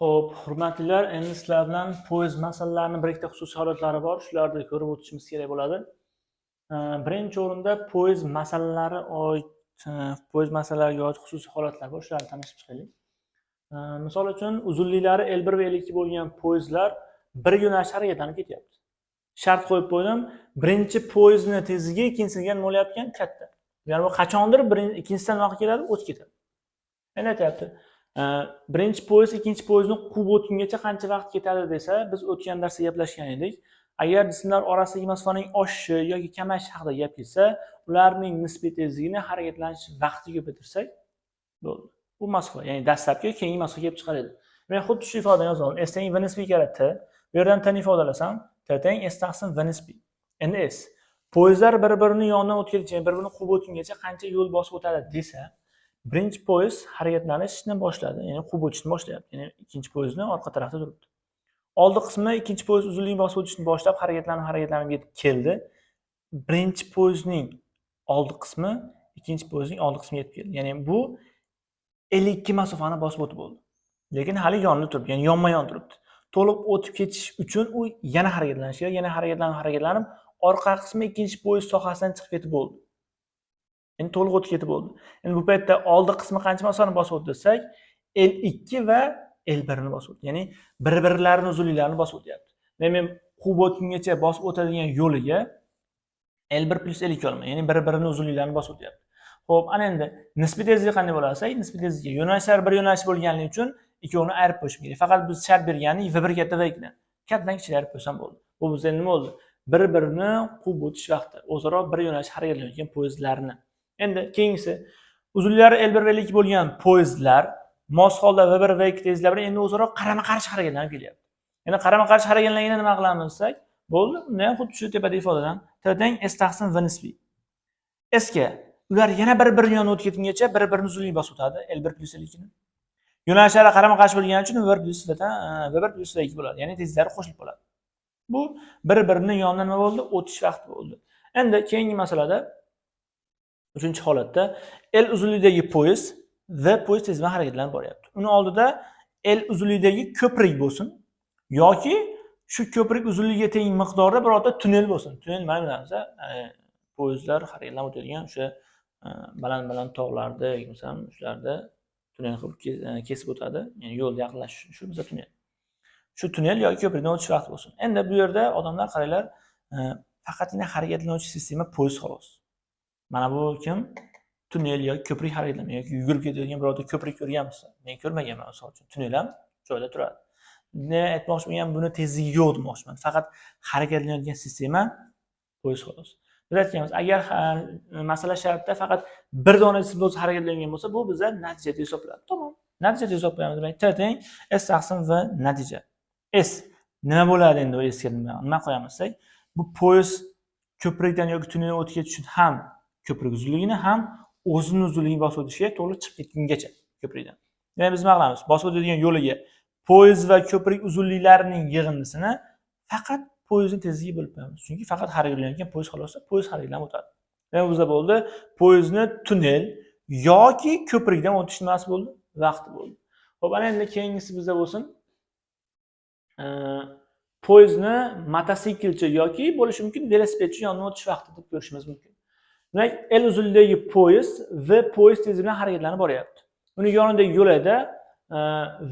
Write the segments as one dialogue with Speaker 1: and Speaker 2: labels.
Speaker 1: Xo'p, hurmatlilar, endi sizlar bilan poyezd masalalarini bir ikkita xususiy holatlari bor, shularni ko'rib o'tishimiz kerak bo'ladi. Birinchi o'rinda poyezd masalalari oid, poyezd masalalariga oid xususiy holatlar bor, shularni tanishib chiqaylik. Misol uchun, uzunliklari L1 va L2 bo'lgan poyezdlar bir yo'nalishda harakatlanib ketyapti. Shart qo'yib qo'ydim, birinchi poyezdni tezligi ikkinchisiga nima bo'lyapti? Katta. Ya'ni bu qachondir ikkinchisidan nima keladi? O'tib ketadi. Endi aytyapti, birinchi poyezd ikkinchi poyezdni quvib o'tgungacha qancha vaqt ketadi desa, biz o'tgan darsda gaplashgan edik. Agar jismlar orasidagi masofaning oshishi yoki kamayishi haqida gap ketsa, ularning nisbiy tezligini harakatlanish vaqtiga ko'paytirsak bo'ldi. Bu masofa, ya'ni dastlabki keyingi masofa kelib chiqar edi. Men xuddi shu ifodani yozaman. S teng V nisbiy karra T. Bu yerdan T ni ifodalasam, T teng S taqsim V nisbiy. Endi S poyezdlar bir-birini yonidan o'tguncha, bir-birini quvib o'tgungacha qancha yo'l bosib o'tadi desa, birinchi poyezd harakatlanishni boshladi, ya'ni quvib o'tishni boshlayapti. Ya'ni ikkinchi poyezdni orqa tarafda turibdi. Oldi qismi ikkinchi poyezd uzunligini bosib o'tishni boshlab harakatlanib yetib keldi. Birinchi poyezdning oldi qismi ikkinchi poyezdning oldi qismiga yetib keldi. Ya'ni bu 52 masofani bosib o'tib bo'ldi. Lekin hali yonida turibdi, ya'ni yonma-yon turibdi. To'liq o'tib ketish uchun u yana harakatlanishi kerak, yana harakatlanib orqa qismi ikkinchi poyezd sohasidan chiqib ketib bo'ldi. Endi to'liq o'tib ketib bo'ldi. Endi bu paytda oldi qismi qancha masofani bosib o'tdi desak, L2 va L1 ni bosib o'tdi. Ya'ni bir-birlarini uzunliklarini bosib o'tyapti. Demak, men quvib o'tgungacha bosib o'tadigan yo'liga L1 plus L2 olaman. Ya'ni bir-birini uzunliklarini bosib o'tyapti. Xo'p, ana endi nisbiy tezlik qanday bo'ladi desak, nisbiy tezlikka yo'nalishlar bir yo'nalish bo'lganligi uchun ikkovini ayirib qo'yishim kerak. Faqat biz shart berganlik V1 katta V2 dan. Kattadan kichikni ayirib qo'ysam bo'ldi. Bu bizda nima bo'ldi? Bir-birini quvib o'tish vaqti, o'zaro bir yo'nalish harakatlanayotgan poyezdlarni. Endi keyingisi, uzunliklari L1 va L2 bo'lgan poyezdlar mos holda V1 V2 tezliklar bilan endi o'zaro qarama-qarshi harakatlanib kelyapti. Endi qarama-qarshi harakatlanganda nima qilamiz desak, bo'ldi. Unda ham xuddi shu tepada ifodadan T teng S taqsim V nisbiy. S ga ular yana bir-birini yonidan o'tib ketgungacha bir-birini uzunligini bosib o'tadi, L1 plus L2 ni. Yo'nalishlari qarama-qarshi bo'lgani uchun V1 plus V1 plus V2 bo'ladi. Ya'ni tezliklari qo'shilib qoladi. Bu bir-birini yonidan nima bo'ldi? O'tish vaqti bo'ldi. Endi keyingi masalada uchinchi holatda L uzunligidagi poyezd V poyezd tezligi bilan harakatlanib boryapti. Uni oldida L uzunligidagi ko'prik bo'lsin yoki shu ko'prik uzunligiga teng miqdorda birorta tunnel bo'lsin. Tunnel nima bilamiz, poyezdlar harakatlanib o'tadigan o'sha baland-baland tog'larda, masalan, shularda tunnel qilib kesib o'tadi. Ya'ni yo'lga yaqinlashish shu bizda tunnel. Shu tunnel yoki ko'prikdan o'tish vaqti bo'lsin. Endi bu yerda odamlar qaranglar, faqatgina harakatlanuvchi sistema poyezd xolos. Mana bu kim? Tunnel yoki ko'prik harakatlanmaydi yoki yugurib ketadigan birorta ko'prik ko'rganmisiz? Men ko'rmaganman, misol uchun. Tunnel ham joyda turadi. Ne aytmoqchi bo'lganim, buni tezligi yo'q demoqchiman. Faqat harakatlanayotgan sistema poyezd xolos. Biz aytganmiz, agar masala shartda faqat bir dona jism bo'lsa harakatlangan bo'lsa, bu bizda natija deb hisoblanadi. Tamom. Natija deb hisoblaymiz. Demak, T teng S taqsim V natija. S nima bo'ladi endi u S ga nima qo'yamiz desak, bu poyezd ko'prikdan yoki tunneldan o'tib ketish uchun ham ko'prik uzunligini ham o'zini uzunligini bosib o'tish kerak, to'liq chiqib ketgungacha ko'prikdan. Demak, biz nima qilamiz? Bosib o'tadigan yo'liga poyezd va ko'prik uzunliklarining yig'indisini faqat poyezdning tezligiga bo'lib qo'yamiz. Chunki faqat harakatlanayotgan poyezd xolos, poyezd harakatlanib o'tadi. Demak, bizda bo'ldi poyezdni tunnel yoki ko'prikdan o'tish nimasi bo'ldi? Vaqti bo'ldi. Xo'p, ana endi keyingisi bizda bo'lsin. Poyezdni mototsiklchi yoki bo'lishi mumkin velosipedchi yonidan o'tish vaqti deb ko'rishimiz mumkin. Demak, L uzunligidagi poyezd V poyezd tezligi bilan harakatlanib boryapti. Uning yonidagi yo'lakda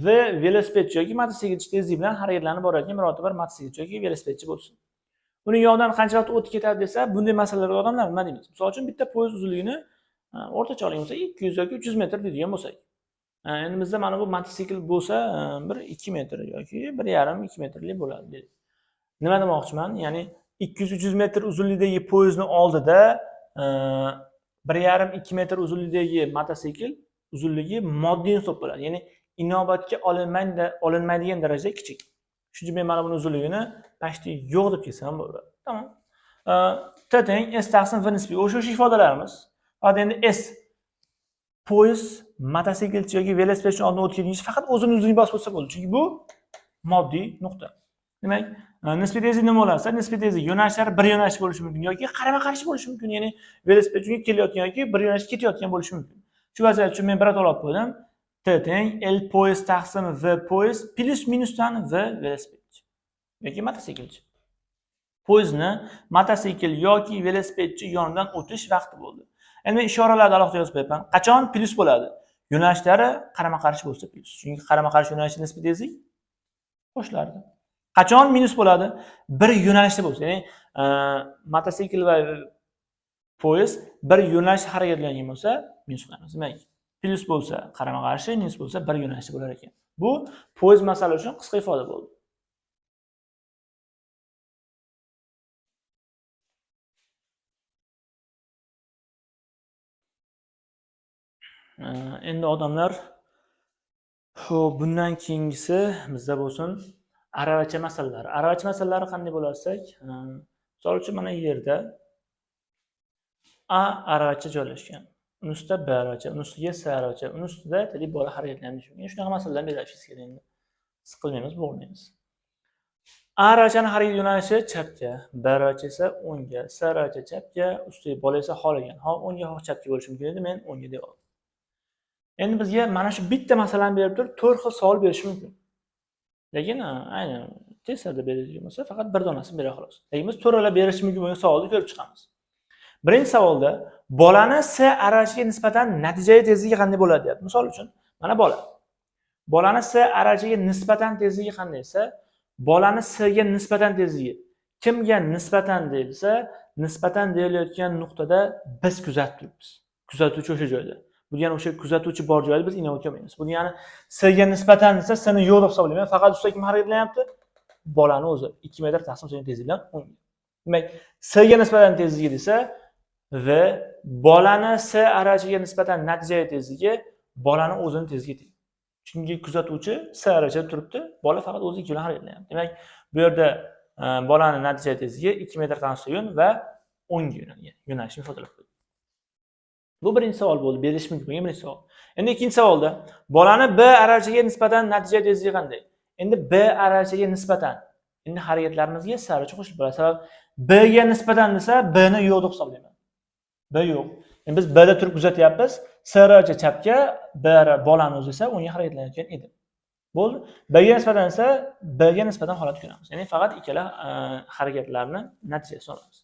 Speaker 1: V velosipedchi yoki mototsiklchi tezligi bilan harakatlanib borayotgan birorta bir mototsiklchi yoki velosipedchi bo'lsin. Uning yonidan qancha vaqt o'tib ketadi desa, bunday masalalarda odamlar nima deymiz? Misol uchun, bitta poyezd uzunligini o'rtacha olgan bo'lsak 200 yoki 300 metr deydigan bo'lsak. Endi bizda mana bu mototsikl bo'lsa, bir 2 metr yoki 1,5-2 metrlik bo'ladi dedik. Nima demoqchiman? Ya'ni 200-300 metr uzunlikdagi poyezdni oldida 1,5-2 metr uzunlikdagi mototsikl uzunligi moddiy hisob bo'ladi. Ya'ni inobatga olinmaydigan darajada kichik. Shuning uchun men mana buni uzunligini почти yo'q deb kelsam bo'ladi. Tamom. T teng S taqsim V nisbiy. O'sha ifodalarimiz. Faqat endi S poyezd mototsiklchi yoki velosipedchi oldin o'tib ketguncha faqat o'zini uzunligini bosib o'tsa bo'ldi. Chunki bu moddiy nuqta. Demak, nisbiy tezlik nima bo'ladi? Nisbiy tezlik yo'nalishlari bir yo'nalish bo'lishi mumkin yoki qarama-qarshi bo'lishi mumkin. Ya'ni velosipedchiga kelayotgan yoki bir yo'nalish ketayotgan bo'lishi mumkin. Shu vaziyat uchun men birato'la olib qo'ydim. T teng L poyezd taqsim V poyezd plyus minusdan V velosipedchi yoki mototsiklchi. Poyezdni mototsikl yoki velosipedchi yonidan o'tish vaqti bo'ldi. Endi men ishoralarni alohida yozib qo'yapman. Qachon plyus bo'ladi? Yo'nalishlari qarama-qarshi bo'lsa plyus. Chunki qarama-qarshi yo'nalishda nisbiy tezlik qo'shilardi. Qachon minus bo'ladi? Bir yo'nalishda bo'lsa, ya'ni mototsikl va poyezd bir yo'nalishda harakatlangan bo'lsa, minus qo'yamiz. Demak, plyus bo'lsa qarama-qarshi, minus bo'lsa bir yo'nalishda bo'lar ekan. Bu poyezd masala uchun qisqa ifoda bo'ldi. Endi odamlar, xo'p, bundan keyingisi bizda bo'lsin aravacha masalalari. Aravacha masalalari qanday bo'larsak, misol uchun mana yerda A aravacha joylashgan. Uni ustida B aravacha, uni ustiga C aravacha, uni ustida deylik bola harakatlanishi mumkin. Shunaqa masalalarni belgilashingiz kerak endi. Siqilmaymiz, bo'g'ilmaymiz. A aravachani harakat yo'nalishi chapga, B aravacha esa o'ngga, C aravacha chapga, ustiga bola esa xohlagan, xoh o'ngga, xoh chapga bo'lishi mumkin edi, men o'ngga deb oldim. Endi bizga mana shu bitta masalani berib turib, 4 xil savol berishi mumkin. Lekin aynan testlarda berilgan bo'lsa, faqat bir donasini bera xolos. Lekin biz to'rala berishi mumkin bo'lgan savolni ko'rib chiqamiz. Birinchi savolda bolani C aravachiga nisbatan natijali tezligi qanday bo'ladi deyapti. Misol uchun, mana bola. Bolani C aravachiga nisbatan tezligi qanday esa, bolani C ga nisbatan tezligi kimga nisbatan deyilsa, nisbatan deyilayotgan nuqtada biz kuzatib turibmiz. Kuzatuvchi o'sha joyda. Bu degani o'sha kuzatuvchi bor joyda biz ina o'tolmaymiz. Bu degani C ga nisbatan desa, C ni yo'q deb hisoblayman. Faqat ustida kim harakatlanyapti? Bolani o'zi 2 metr taqsim sekund tezlik bilan o'ngga. Demak, C ga nisbatan tezligi desa, V bolani C aravachiga nisbatan natijali tezligi bolani o'zini tezligiga teng. Chunki kuzatuvchi C aravachada turibdi, bola faqat o'zi 2 bilan harakatlanyapti. Demak, bu yerda bolani natijali tezligi 2 metr taqsim sekund va o'ngga yo'nalgan. Yo'nalishni ifodalab qo'ydi. Bu birinchi savol bo'ldi, berilishi mumkin bo'lgan birinchi savol. Endi ikkinchi savolda bolani B aravachiga nisbatan natija tezligi qanday? Endi B aravachiga nisbatan endi harakatlarimizga S aravacha qo'shilib bo'ladi. Sabab B ga nisbatan desa, B ni yo'q deb hisoblayman. B yo'q. Endi biz B da turib kuzatyapmiz. S aravacha chapga, B bolani o'zi esa o'ngga harakatlanayotgan edi. Bo'ldi. B ga nisbatan esa B ga nisbatan holat ko'ramiz. Ya'ni faqat ikkala harakatlarni natijasini olamiz.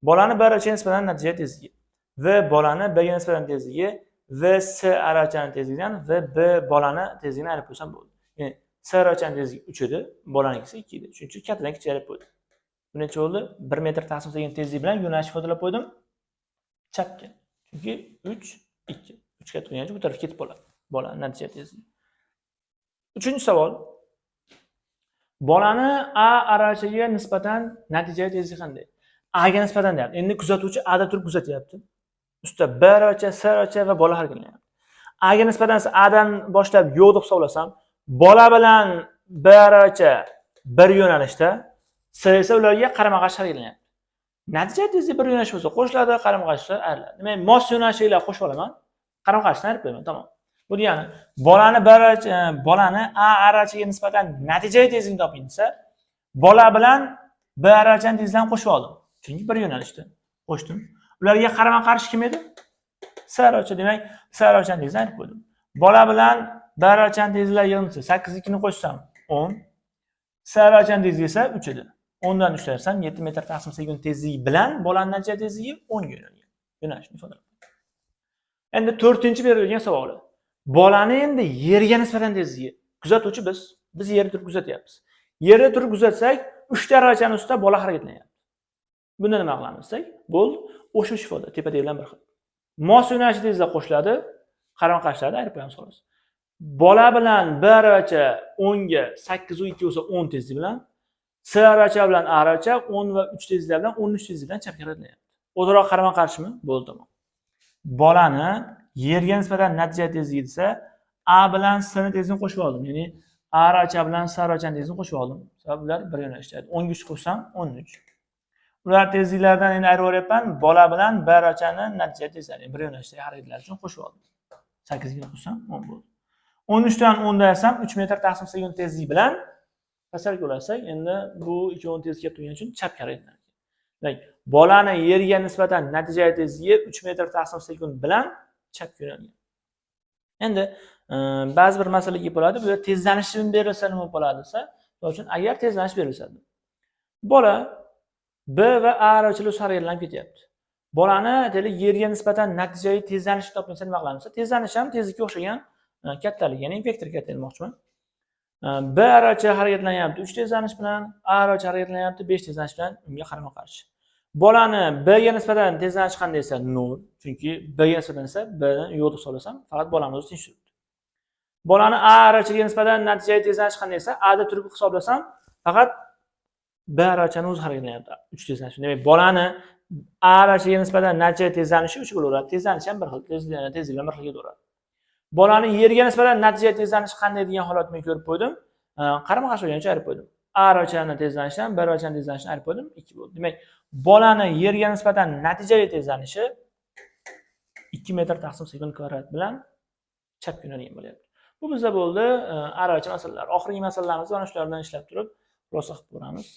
Speaker 1: Bolani B aravachiga nisbatan natija tezligi. V bolani B ga nisbatan tezligi, V C aravachani tezligidan V B bolani tezligini ayirib qo'ysam bo'ldi. Ya'ni C aravachani tezligi 3 edi, bolanikisi 2 edi. Shuning uchun kattadan kichikka ayirib qo'ydim. Bu necha bo'ldi? 1 metr taqsim sekund tezlik bilan yo'nalish ifodalab qo'ydim. Chapga. Chunki 3 2. 3 katta bo'lgani uchun bu tarafga ketib qoladi. Bolani natija tezligi. Uchinchi savol. Bolani A aravachaga nisbatan natija tezligi qanday? A ga nisbatan deyapti. Endi kuzatuvchi A da turib kuzatyapti. Ustida B aravacha, C aravacha va bola harakatlanyapti. A ga nisbatan A dan boshlab yo'q deb hisoblasam, bola bilan B aravacha bir yo'nalishda, C esa ularga qarama-qarshi harakatlanyapti. Natija tezligi bir yo'nalish bo'lsa qo'shiladi, qarama-qarshi bo'lsa ayriladi. Demak, mos yo'nalishlar qo'shib olaman, qarama-qarshisini ayirib qo'yaman, tamom. Bu degani bolani A aravachaga nisbatan natija tezligini toping desa, bola bilan B aravachani tezligini qo'shib oldim. Chunki bir yo'nalishda qo'shdim. Ularga qarama-qarshi kim edi? S aravacha. Demak, S aravachani tezligini ayirib qo'ydim. Bola bilan B aravachani tezliklari yig'indisi 8 2 ni qo'shsam 10. S aravachani tezligi esa 3 edi. 10 dan 3 ayirsam 7 metr taqsim sekund tezligi bilan bolani natija tezligi 10 ga yo'nalgan. Yo'nalishni ifodalab. Endi 4-berilgan savoli. Bolani endi yerga nisbatan tezligi. Kuzatuvchi biz. Biz yerda turib kuzatyapmiz. Yerda turib kuzatsak, 3 ta aravachani ustida bola harakatlanyapti. Bunda nima qilamiz desak, bo'ldi, o'sha ifoda tepadagi bilan bir xil. Mos yo'nalishli tezliklar qo'shiladi, qarama-qarshilarni ayirib qo'yamiz xolos. Bola bilan B aravacha 10 ga 8 va 2 bo'lsa 10 tezlik bilan, C aravacha bilan A aravacha 10 va 3 tezliklar bilan 13 tezlik bilan chapga harakatlanyapti. O'zaro qarama-qarshimi? Bo'ldi, tamom. Bolani yerga nisbatan natija tezligi desa, A bilan C ni tezligini qo'shib oldim. Ya'ni A aravacha bilan C aravachani tezligini qo'shib oldim. Sabab ular bir yo'nalishda. 10 ga 3 qo'shsam 13. Ular tezliklardan endi ayirib yuboryapman. Bola bilan B aravachani natija tezlari bir yo'nalishdagi harakatlar uchun qo'shib oldim. 8 ga qo'shsam 10 bo'ldi. 13 dan 10 da ayirsam 3 metr taqsim sekund tezlik bilan pasarga ulasak, endi bu ikkovini tezlik kelib turgani uchun chapga harakatlanadi. Demak, bolani yerga nisbatan natija tezligi 3 metr taqsim sekund bilan chapga yo'nalgan. Endi Ba'zi bir masala kelib qoladi, bu yerda tezlanishi berilsa nima bo'ladi desa, misol uchun agar tezlanish berilsa, bola B va A aravachalar harakatlanib ketyapti. Bolani aytaylik yerga nisbatan natijaviy tezlanishni topilsa nima qilamiz? Tezlanish ham tezlikka o'xshagan kattalik, ya'ni vektor katta demoqchiman. B aravacha harakatlanyapti 3 tezlanish bilan, A aravacha harakatlanyapti 5 tezlanish bilan, unga qarama-qarshi. Bolani B ga nisbatan tezlanish qanday desa 0, chunki B ga nisbatan esa B ni yo'q deb hisoblasam, faqat bolani o'zi tinch turibdi. Bolani A aravachaga nisbatan natijaviy tezlanish qanday desa, A da turib hisoblasam, faqat B aravachani o'zi harakatlanyapti 3 tezlanish. Demak, bolani A aravachaga nisbatan natijaviy tezlanishi 3 bo'laveradi. Tezlanish ham bir xil, tezlik bilan bir xil ketaveradi. Bolani yerga nisbatan natijaviy tezlanishi qanday degan holatni men ko'rib qo'ydim. Qarama-qarshi bo'lgancha ayirib qo'ydim. A aravachani tezlanishidan B aravachani tezlanishini ayirib qo'ydim, 2 bo'ldi. Demak, bolani yerga nisbatan natijaviy tezlanishi 2 metr taqsim sekund kvadrat bilan chap yo'nalgan bo'lyapti. Bu bizda bo'ldi aravacha masalalar. Oxirgi masalalarimizni mana shulardan ishlab turib, xulosa qilib ko'ramiz.